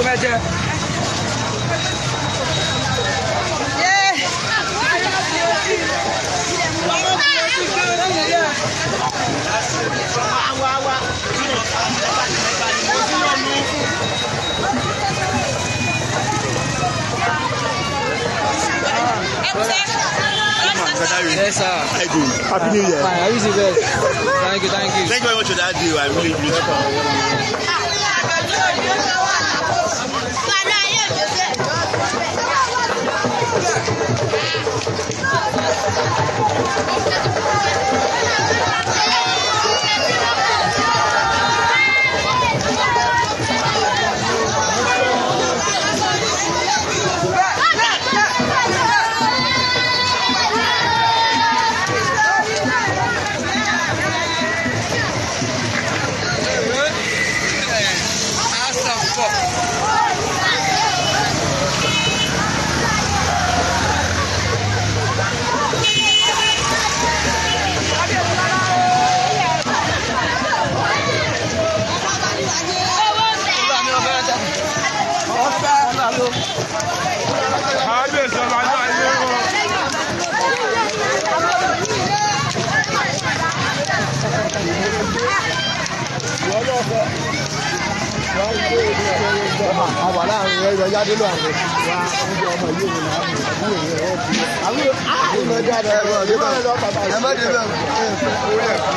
Mẹ́jẹ. Yes, sir. How you doing? Happy New Year. Fine, I wish you best. Thank you, thank you. Thank you very much for that deal. I'm really grateful. Kábíyèsí ọba náà yé o. Àwà láàrin ẹ̀rọ yádé lọ àwọn wa oúnjẹ ọmọ yìí òun náà àbúrò rẹ̀ ọ̀ bí. Àwọn ìmọ̀ dáadáa ẹ̀rọ ẹ má dé bẹ́ẹ̀.